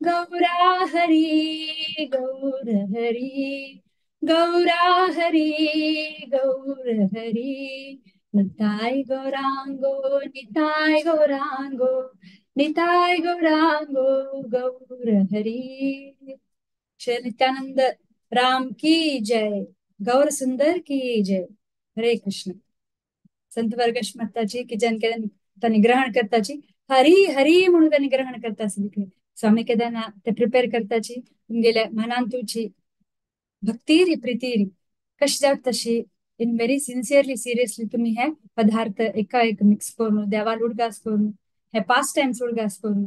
गौरा हरि गौर हरि गौरा हरि गौर हरि। निताय गौरांगो निताय गौरांगो निताय गौरांगो गौर हरि। श्री नित्यानंद राम की जय। गौर सुंदर की जय। हरे कृष्ण। संत वर्गश माताजी की जन के त्यांनी ग्रहण करताची हरी हरी म्हणून त्यांनी ग्रहण करता. स्वामी केदाना ते प्रिपेअर करताची तुमगेल्या मनांतुची भक्तीरी प्रीतीरी कशी जात तशी इन व्हेरी सिन्सिअरली सिरियसली तुम्ही हे पदार्थ एका एक मिक्स करून देवाल उडगास करून हे पास्ट टाइम्स उडगास करून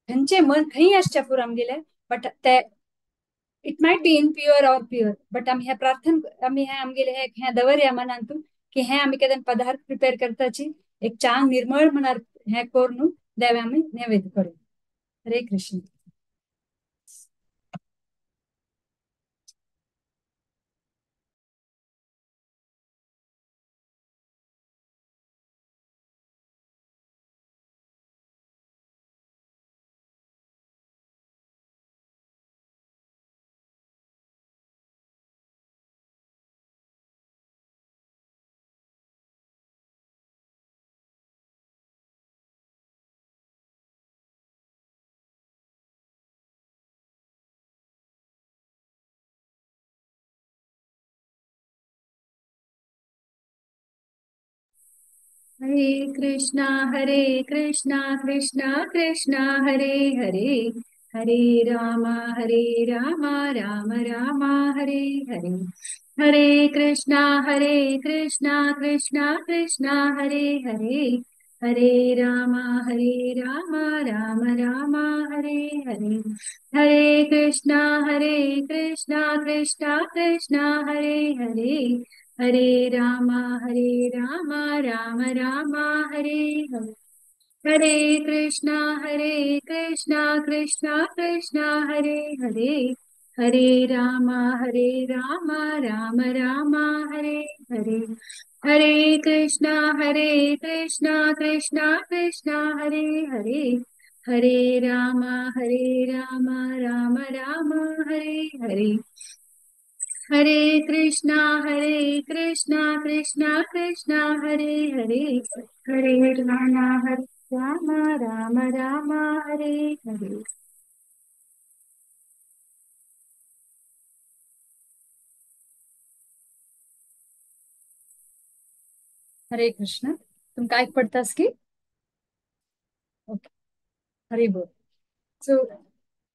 खंयचे मन खंय आसच्या पुरो आमगेले बट ते it might be impure or pure but आमी हे प्रार्थन आमी हे आमगेले हे हे दवरया मनांतून की हे आमी केदन पदार्थ प्रिपेअर करताची एक चांग निर्मळ मनार हे करून देव आमी नैवेद्य करू. हरे कृष्ण. हरे कृष्णा कृष्णा कृष्णा हरे हरे, हरे राम राम राम हरे हरे। हरे कृष्णा कृष्णा कृष्णा हरे हरे, हरे राम राम राम हरे हरे। हरे कृष्णा कृष्णा कृष्णा हरे हरे, हरे राम राम राम हरे हरे। हरे कृष्णा कृष्णा कृष्णा हरे हरे, हरे राम राम राम हरे हरे। हरे कृष्णा कृष्णा कृष्णा हरे हरे, हरे राम राम राम हरे हरे। हरे कृष्णा कृष्णा कृष्णा हरे हरे, हरे राम राम राम राम हरे हरे। हरे कृष्ण. तुमका ऐक पडतास की ओके. हरे बोल. सो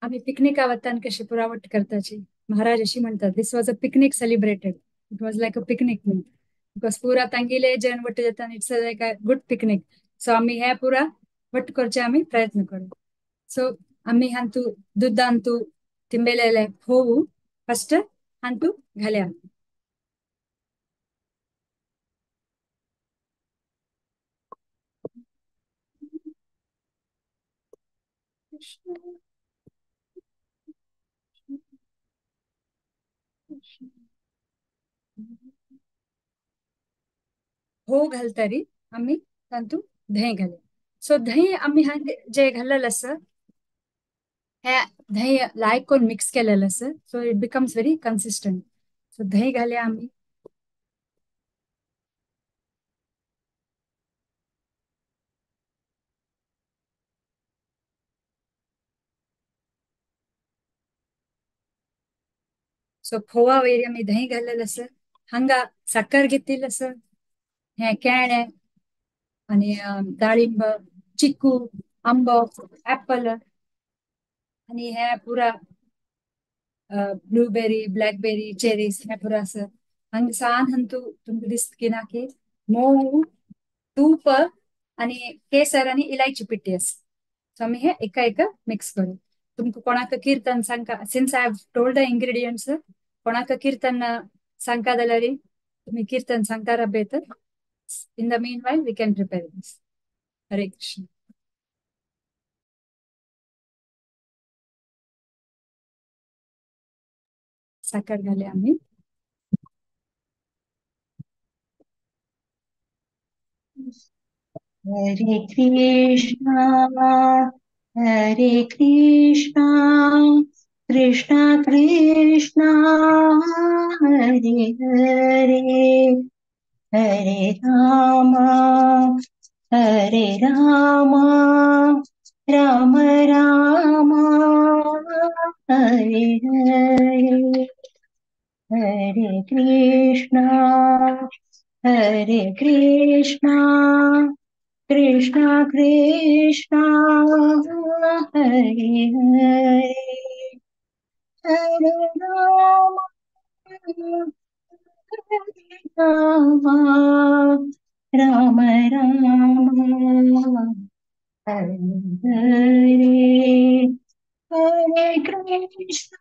आम्ही पिकनिका वतान कशी पुरावट करताची महाराज अशी म्हणतात, this was a picnic celebrated, it was like a picnic म्हणतात because पुरा तांगेले जन वट्ट जाता it's like a good picnic. So आम्ही हे पुरा वट्ट करचे आम्ही प्रयत्न करू. सो आम्ही हांतू दुधांतू तिंबेलेले होऊ फर्स्ट हांतू घाल्या. हो घालतरी आम्ही तांतू दही घाले. सो दही आम्ही जे घाल्लेलं आसा हे दही लायक करून मिक्स केलेलं आसा, so it becomes very consistent. So दही घाले आम्ही. सो खोवा वयर आमी दही घाल्लेलं आसा, हांगा साकर घेतिल्लो आसा, हे केळें आनी दाळिंब, चिकू, आंबो, ऍपल आनी हे पुरा ब्लूबेरी, ब्लॅकबेरी, चेरीज हे पुरो आसा. हांगा सान हंतू तुमकां दिसता की ना की मोव, तूप आनी केसर आनी इलायची पिट्टी आसा. सो आमी हे एका एका मिक्स करू. तुमकां कोणाक कीर्तन सांगका, since I have told the ingredients, कोणाक कीर्तन सांगका जाल्यार तुमी कीर्तन सांगता राबयत. In the meanwhile we can prepare this. Hare Krishna. साखर घाले आम्ही. Hare Krishna, Hare Krishna, Krishna Krishna, Hare Hare, Hare Rama, Hare Rama, Rama Rama, Hare Hare, Hare Krishna, Hare Krishna, Krishna Krishna, Hare Hare, Hare Rama, Hare Rama, Rama Rama, Hare Hare, Hare Krishna,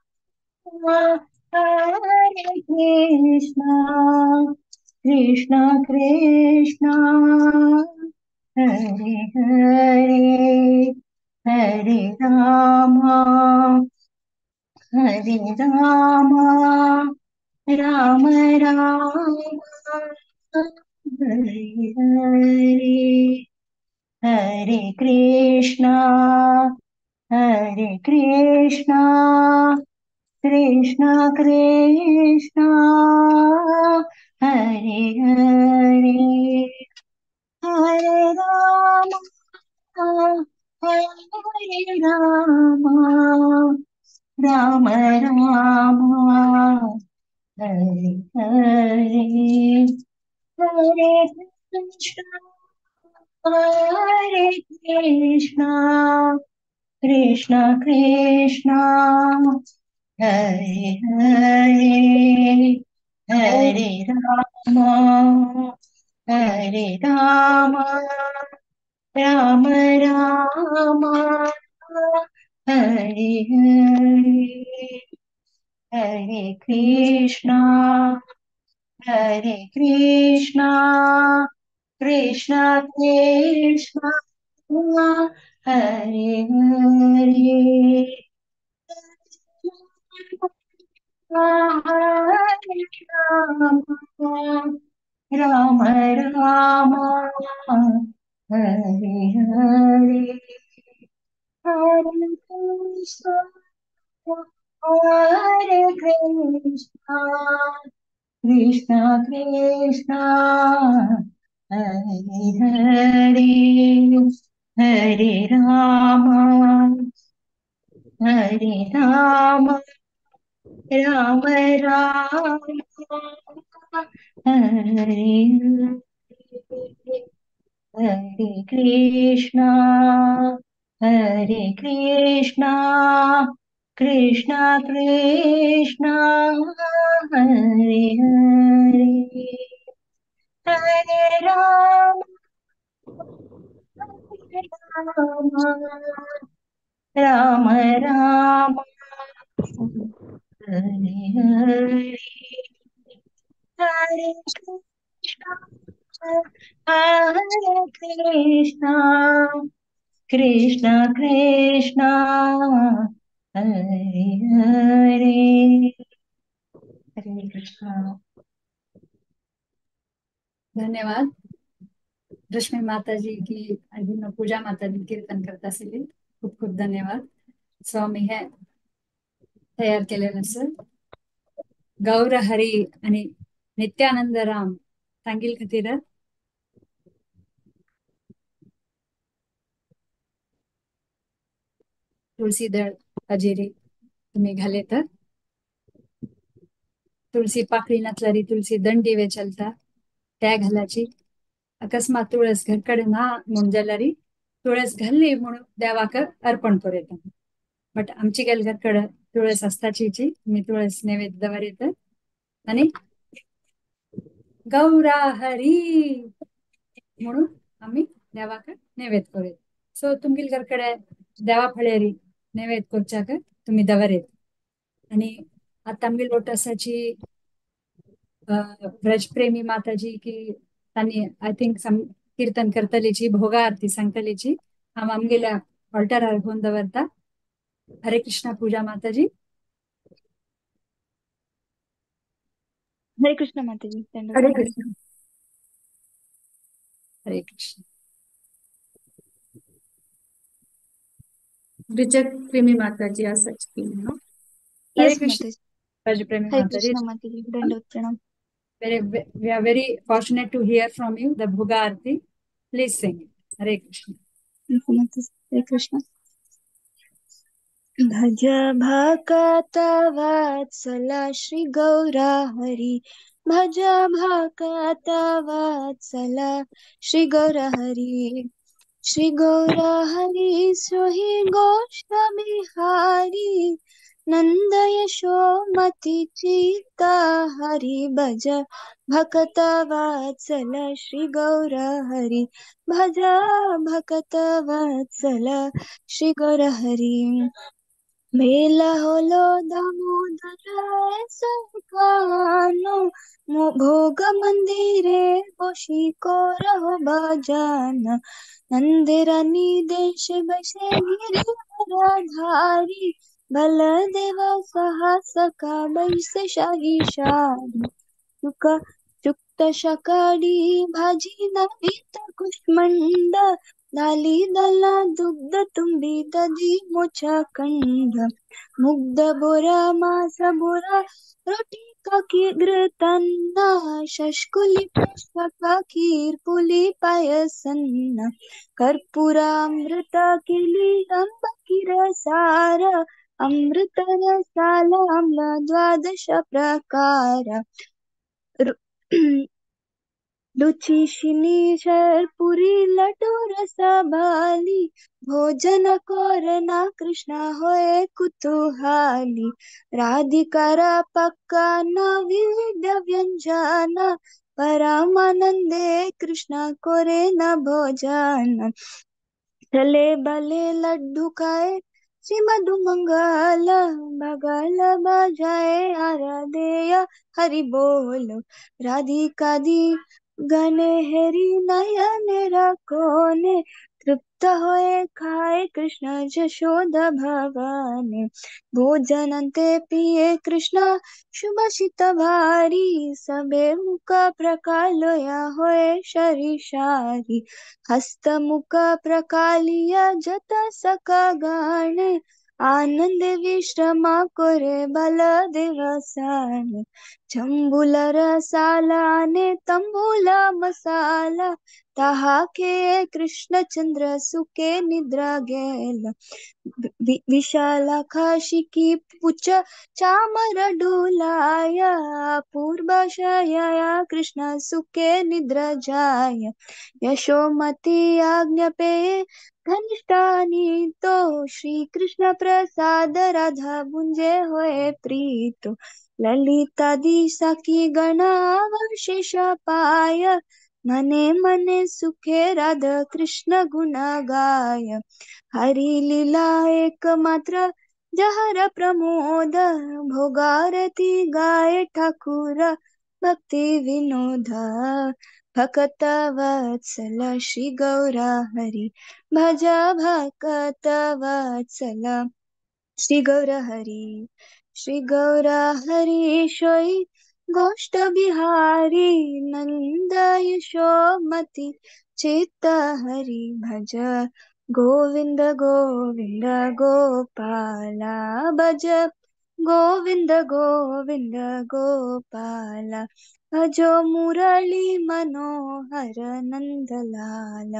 Hare Krishna, Krishna Krishna, Hare Hare, Hare Rama, Hare Rama, Rama Rama, Hare Hare, Hare Krishna, Hare Krishna, Krishna Krishna, Hare Hare, Hare Rama, Hare Rama, Rama Rama, Hare Hare, Hare Krishna, Hare Krishna, Krishna Krishna, Hare Hare, Hare Rama, Hare Rama, Rama Rama, Hare Hare, Hare Krishna, Hare Krishna, Krishna Krishna, Hare Hare, Hare Rama, Rama Rama, Hare Hare, Hare Krishna, Hare Krishna, Krishna Krishna, Hare Hare, Hare Rama, Hare Rama, Rama Rama, Hare Hare, Hare Krishna, Hare Krishna, Krishna Krishna, Hare Hare, Hare Rama, Hare Rama, Rama Rama, Hare Hare, Hare Krishna, Hare Krishna, Krishna Krishna, Hare Hare, Hare Krishna. धन्यवाद. रश्मी माताजी की आणि पूजा माताजी कीर्तन करत असेल, खूप खूप धन्यवाद. सो आम्ही हे तयार केलेलं असेल गौर हरी आणि नित्यानंद राम सांगील खातीर. तुळसी दळ हजेरी तुम्ही घाले तर तुळसी पाकळी नसल्यारी तुळसी दंडी वे चलता त्या घालाची. अकस्मात तुळस घरकडे ना म्हणून जाल्यारी तुळस घाल्ली म्हणून देवाक अर्पण करूं येता. बट आमची गेल घरकडे तुळस आसताची मी तुळस नैवेद्य दवरित आनी गौरा हरी म्हणून आमी देवाक नैवेद्य करीत. सो तुमगेल घरकडे देवा फळेरी नैवेद्य करच्याक तुमी दवरीत. आनी आतां आमगे लोटसाची व्रजप्रेमी माताजी की तांणी I think कीर्तन करतलीची भोगा आरती सांगतलीची हांव आमगेल्या ऑल्टरार होवन दवरता. हरे कृष्णा पूजा माताजी. हरे कृष्ण माताजी. हरे कृष्ण. हरे कृष्ण. प्रेमी माताजी आसाची. हरे कृष्ण प्रेमी माताजी. माताजी दंडवत प्रणाम. We are very fortunate to hear from you the Bhoga Aarti. Please sing it. Hare Krishna. Hare Krishna. भज भक्त वत्सला श्री गौरा हरि, भज भक्त वत्सला श्री गौरा हरि, श्री गौरा हरि सोहि गोष्ठ बिहारी, नंद यशोमती चित्ता हरि, भज भक्त वत्सल श्री गौर हरि, भज भक्त वत्सल श्री गौर हरि। मेला होलो दामोदर सखानो, भोग मंदिरे बोशी को रहो भजन, नंदिरानी देश बसे गिरिवरधारी, बलदेव सहस का बैसे शाही शाही, चुक्त शकाडी भाजी नवित कुष्मंड, दाली दला दुग्ध तुम्बी दधी मोचा कंड, मुग्ध बोरा मास बोरा रोटी का घृतन्ना, शशकुली का खीर पुली पायसन्ना, कर्पूरामृत केली अंबकी रसार, अमृत रसाल आम्ल द्वादश प्रकार, रुचि शिनी शरपुरी लटू रसा बाली, भोजन करना कृष्ण होए कुतूहली, राधिकारा पक्का नविध व्यंजन, परमानंदे कृष्ण करे न भोजन, चले बले लड्डू खाए श्री मधु मंगल, बगल बजाए आराधेया हरि बोल, राधिका दी गने हरि नयन रखोने, तृप्त होए खाए कृष्ण जशोदा भवाने, भोजनंते पिए कृष्ण शुभषित भारी, सबे मुख प्रकालोया होए शरीशारी, हस्त मुख प्रकालिया जत सका गाने, आनंद विश्रमा करे बलदेव साने, चंबुल रसालाने तंबुला मसाला, ताहा के कृष्ण चंद्र सुखे निद्रा गेल, विशाला खाशिकी पुच चामर डोलाया, पूर्वाशया कृष्ण सुखे निद्रा जाय, यशोमती आज्ञा पे धनिष्ठानी तो, श्री कृष्ण प्रसाद राधा भुंजे होए प्रीतो, ललिता दिशा की गणावशेष पाय, मने मने सुखे राधा कृष्ण गुण गाय, हरि लीला एक मात्र जहर प्रमोद, भोगारती गाय ठाकुर भक्ति विनोद, भक्त वत्सल श्री गौरा हरि, भज भक्त वत्सल श्री गौरा हरि, श्री गौरा हरि शोई गोष्ठ बिहारी, नंद यशोमती चित्त हरि, भज गोविंद गोविंद गोपाला, भज गोविंद गोविंद गोपाला, भजो मुरली मनोहर नंदलाल,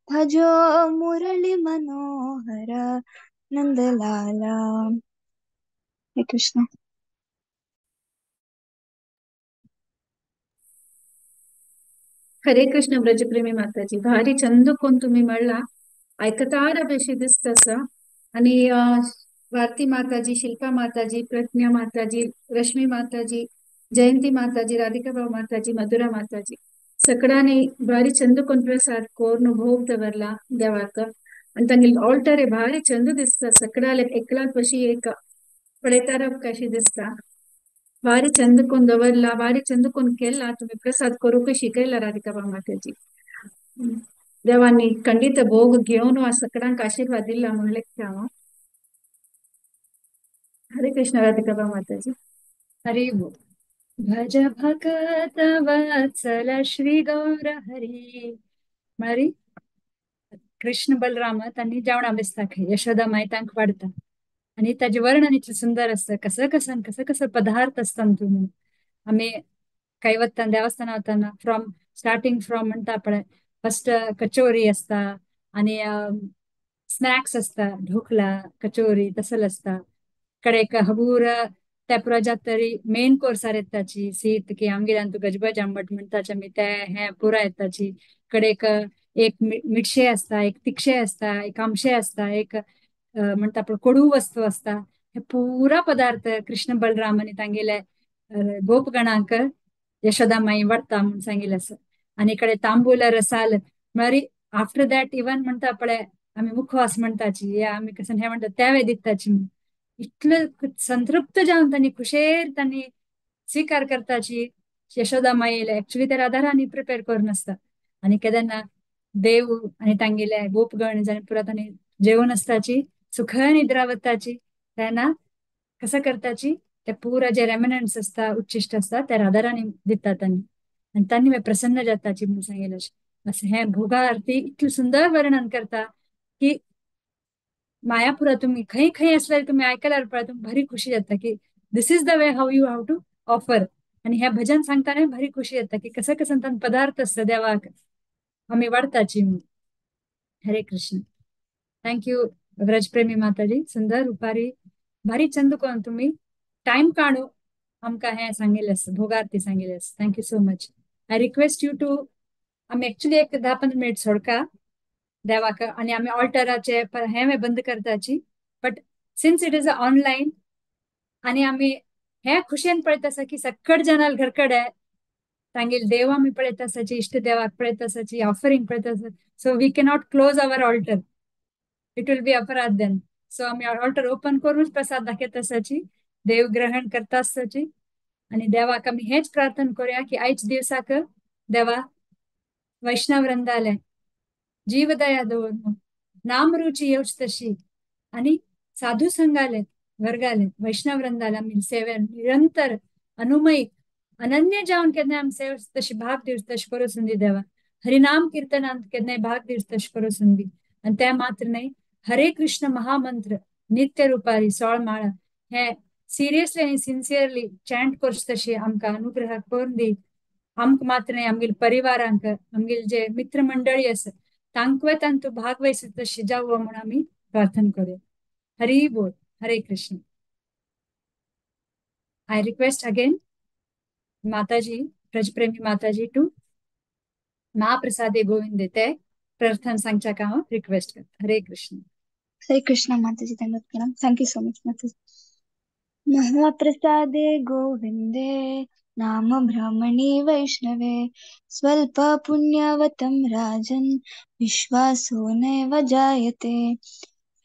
भजो मुरली मनोहर नंदलाला। हरे कृष्ण. हरे कृष्ण ब्रजप्रेमी माताजी. भारी चंद कोण तुम्ही म्हणला ऐकताना बेशी दिसतस. आणि भारती माताजी, शिल्पा माताजी, प्रज्ञा माताजी, रश्मी माताजी, जयंती माताजी, राधिका भाऊ माताजी, मधुरा माताजी सगळ्यांनी भारी चंद कोन प्रसाद कोर्न भोग दवरला देवाक. आणि तांगे ऑल्टर भारी चंद दिसता, सगळ्याले एकलात पशी एक पळयतारा कशी दिसता. भारी चंद कोण दवरला, भारी चंद कोण केला, तुम्ही प्रसाद करूक शिकयला राधिका भाऊ माताजी. देवांनी खंडित भोग घेऊन वा सगळ्यांक आशीर्वाद दिला म्हणून लेखता हांव. हरे कृष्ण राधिका भाऊ माताजी. हरी बोल. भज भगत वत्सल श्री गौर हरी. म्हळ्यार कृष्ण बलराम तांणी जेवणा बेसता खंय यशोदा माई तांकां वाडटा आनी ताजें वर्णन इतलें सुंदर आसता, कसं कसं कसं कसं पदार्थ आसता म्हणून. आमी खंय वता देवस्थाना वतना फ्रॉम स्टार्टिंग फ्रॉम म्हणटा पळय, फस्ट कचोरी आसता आनी स्नॅक्स आसता, ढोकला कचोरी तसले आसता. कडेक हगूर त्या पुरा तरी मेन कोर्सार येताची सीत की आमगेर तूं गजबज आंबट म्हणटाचे आमी ते हे पुरा येताची. कडेक एक मिठशे आसता, एक तिखशे आसता, एक आमशे आसता, एक म्हणटा पळय कोडू वस्तू आसता. हे पुरा पदार्थ कृष्ण बलराम आनी तांगेले गोपगणांक यशोदा माई वाडटा म्हूण सांगिल्लें आसा. आनी कडे तांबूल रसाल म्हळ्यार आफ्टर that even म्हणटा पळय आमी मुखवास म्हणटाची या आमी कसं हे म्हणटा त्यावे दिताची. इतले संतृप्त जावन तांणी खुशेर तांणी स्वीकार करताची यशोदा माईले. एक्चुली ते राधाराणी प्रिपेर करून आसता. आनी केन्ना देव आनी तांगेले गोपगण जाणे पुरा तांणी जेवण आसताची, सुख निद्रा वताची, तेन्ना कसं करताची ते पुरा जे रेमनंट्स आसता, उच्चिश्ट आसता ते राधाराणी दितात तांणी आनी तांणी प्रसन्न जाताची म्हणून सांगिल्लें. अशें हें भोगा आरती इतलें सुंदर वर्णन करता की मायापुरा तुम्ही खंय खंय आसल्यार तुम्ही आयकल्यार पळय तुमकां भारी खुशी जाता की this is the way how you have to offer. आनी हें भजन सांगतना भारी खुशी जाता की कसं कसं तांकां पदार्थ आसता देवाक आमी वाडटाची म्हणून. हरे कृष्ण. Thank you व्रजप्रेमी माताजी, सुंदर रुपारी भारी चंद कोण तुम्ही टायम काडू आमकां हें सांगिल्लें आसा, भोगारती सांगिल्लें आसा. Thank you so much. I request you to आमी एक्चुली एक 10-15 मिनट सोडका देवाक आनी आमी ऑल्टराचे हें बंद करताची, but since it is a online आनी आमी हे खुशयेन पळयत आसा की सकट जाणां घर कडेन तांगेले देव आमी पळयत आसाची, इश्ट देवाक पळयत आसाची, ऑफरिंग पळयत आसा. So we cannot close our altar, it will be अपराध then. सो आमी ऑल्टर ओपन करूनच प्रसाद दाखयत आसाची, देव ग्रहण करता आसताची. आनी देवाक आमी हेच प्रार्थना करूया की आयज दिवसाक देवा वैष्णव रंदाले जीवदया दवरून नाम रुची येवच तशी आनी साधू संघाले वर्गाले वैष्णव रंदाले आमी सेवे निरंतर अनुमयी अनन्य जावन केन्नाय आमी सेव तशी भाग दिवच तशें करूं संदी देवा. हरिनाम कीर्तनांत केन्नाय भाग दिवच तशें करूं संदी. आनी तें मात्र न्हय, हरे कृष्ण महामंत्र नित्य रुपारी 16 माळा हे सिरियसली आनी सिन्सियरली चॅन्ट करचे तशें आमकां अनुग्रह करून दी. आमकां मात्र न्हय, आमगेले परिवारांक, आमगेले जे मित्र मंडळी आसा तांकां तांतू भाग वयस तशें जावं म्हूण आमी प्रार्थना करूया. हरी बोल. Hare Krishna. I request again Mataji, Brajpremi Mataji to महाप्रसादे Govind ते प्रार्थना सांगच्या का हांव रिक्वेस्ट करता. हरे कृष्ण. हरे कृष्ण माताजी, धन्यवाद प्रणाम. Thank you so much माताजी. महाप्रसादे गोविंदे नाम ब्राह्मणी वैष्णवे स्वल्प पुण्यवतं राजन् विश्वासो नैव जायते.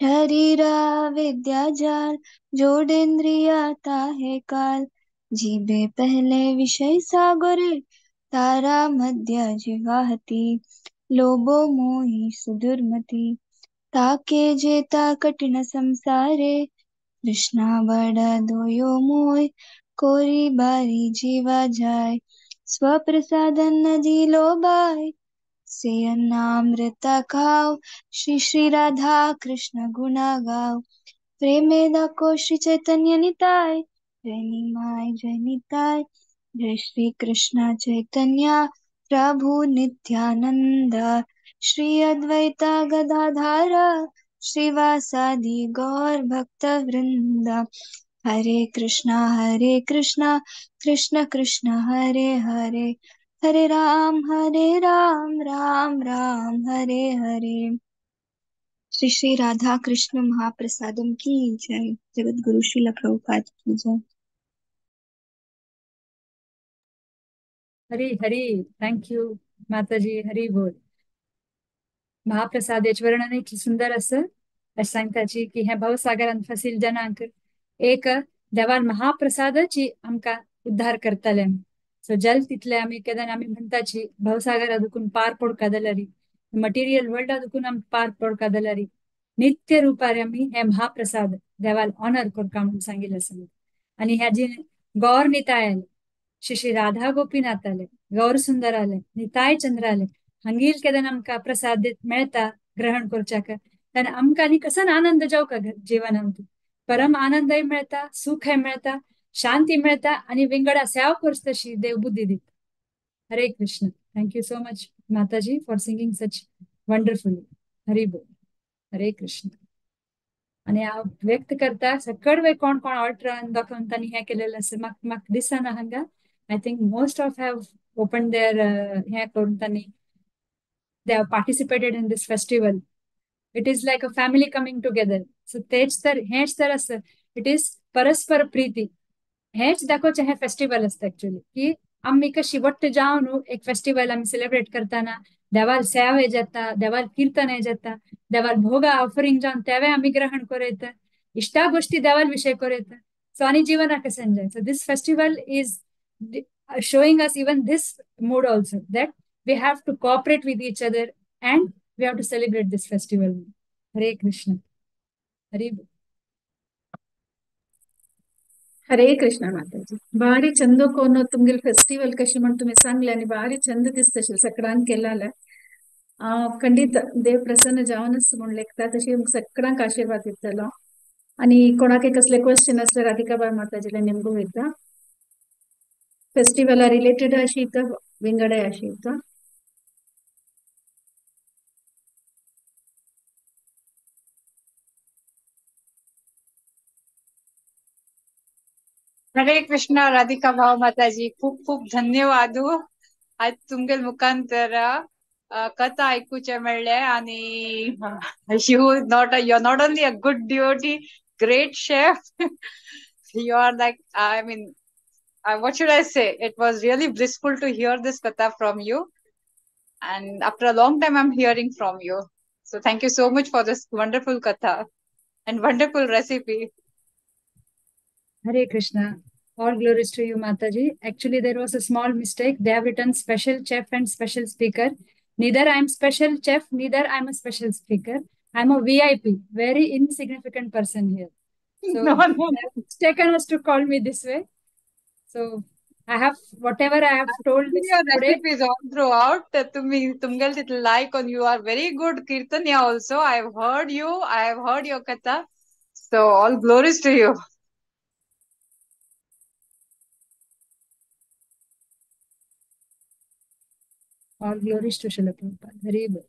शरीरा विद्या जाल जोडेंद्रिया ताहे काल जीभे पहले विषय सागरे तारा मध्य जिवाहती लोभो मोही सुदुर्मती ताके जेता कठिन संसारे कृष्णा बड़ा दोयो मोय कोरी बारी जीवा जाय स्वप्रसादन नदी लोबाय से अन्नामृता खाओ श्री श्री राधा कृष्ण गुणा गाओ प्रेमे दाखो श्री चैतन्य निताय जय निमाय जय निताय जय श्री कृष्ण चैतन्य प्रभु नित्यानंद श्री अद्वैता गदाधार श्रीवासादि गौर भक्त वृंद. हरे कृष्णा कृष्ण कृष्ण हरे हरे हरे राम राम राम हरे हरे. श्री श्री राधा कृष्ण महाप्रसादम की जय। जगत गुरु श्रील प्रभुपाद की जय। हरी हरी। Thank you माताजी। हरी बोल। महाप्रसादेचें वर्णन इतलें सुंदर आसा। अशें सांगताची की हें भवसागरान फसील जनांक एक देवान महाप्रसादाची आमकां उद्धार करतले। सो जल तितले आमी केन्ना आमी म्हणटाची भवसागरा दुखून पार पडका जाल्यार, मटेरियल वर्ल्डा दुखून आमी पार पडका जाल्यार नित्य रुपार आमी हे महाप्रसाद देवाल ऑनर करता म्हणून सांगिल्लें आसा। आनी ह्या जी गौर निताय आले, श्री श्री राधा गोपीनाथ आले, गौर सुंदर आले, निताय चंद्र आले, हांगीर केन्ना आमकां प्रसाद मेळटा ग्रहण करच्याक तेन्ना आमकां आनी कसो आनंद जावका जिवनांत, परम आनंदय मेळटा, सुखय मेळटा, शांती मेळटा आनी विंगडा सेवा करच तशी देव बुद्धी दिता। Hare Krishna. Thank you so much Mataji for singing such wonderfully. Hari बोल। हरे कृष्ण। आनी हांव व्यक्त करता सकड वे कोण कोण ऑल्ट्रान दाखोवन तांणी हें केलेलें आसा, म्हाका म्हाका दिसना हांगा। I think most of have open their हें करून तांणी they have participated in this festival. It is like a family coming together. So तेच तर हेंच तर आसा, it is परस्पर प्रीती। हेंच दाखोवचें हें फेस्टिवल आसता एक्चुअली, की आमी कशी वट्ट जावन न्हू एक फेस्टिवल आमी सेलिब्रेट करतना देवार सेवा जाता, देवार कीर्तन जाता, देवार भोगा ऑफरिंग जावन तेवे आमी ग्रहण करयता, इश्टा गोश्टी देवार विशय करयता। सो आनी जिवनाक Sanjay. So this festival is showing us even this mood also, that we have to cooperate with each other and we have to celebrate this festival. Hare Krishna. Hari बोल। हरे कृष्ण माताजी। भारी चंद कोण तुमगेल फेस्टिवल कशी म्हण तुम्ही सांगले आणि भारी चंद दिसतशील सगळ्यांक केला। खंडीत देव प्रसन्न जावनच म्हण लेखता तशी सगळ्यांक आशीर्वाद दितलो। आणि कोणाक कसले क्वेश्चन असले राधिकाबाई माताजीला नेमकं वयता फेस्टिवला रिलेटेड अशी इथं विंगडे अशी इथं। हरे कृष्ण राधिका भाव माताजी, खूप खूप धन्यवाद। आज तुमगेल मुखांतर कथा आयकुचे मेळ्ळे आणि you are not only a good devotee, great chef, you are like, I mean, what should I say? It was really blissful to hear this katha from you, and after a long time I'm hearing from you. So thank you so much for this wonderful katha and wonderful recipe. Hare Krishna. All glories to you, Mataji. Actually, there was a small mistake. They have written special chef and special speaker. Neither I am special chef, neither I am a special speaker. I am a VIP, very insignificant person here. So No, no. mistaken us to call me this way. So I have whatever I have told this Your today. recipes all throughout. तुम्ही तुमगेल तितले like on you are very good kirtaniya also. I have heard you. I have heard your katha. So all glories to you. All glories to Srila Prabhupada. Hari Bol.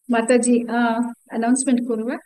Mataji announcement करूया।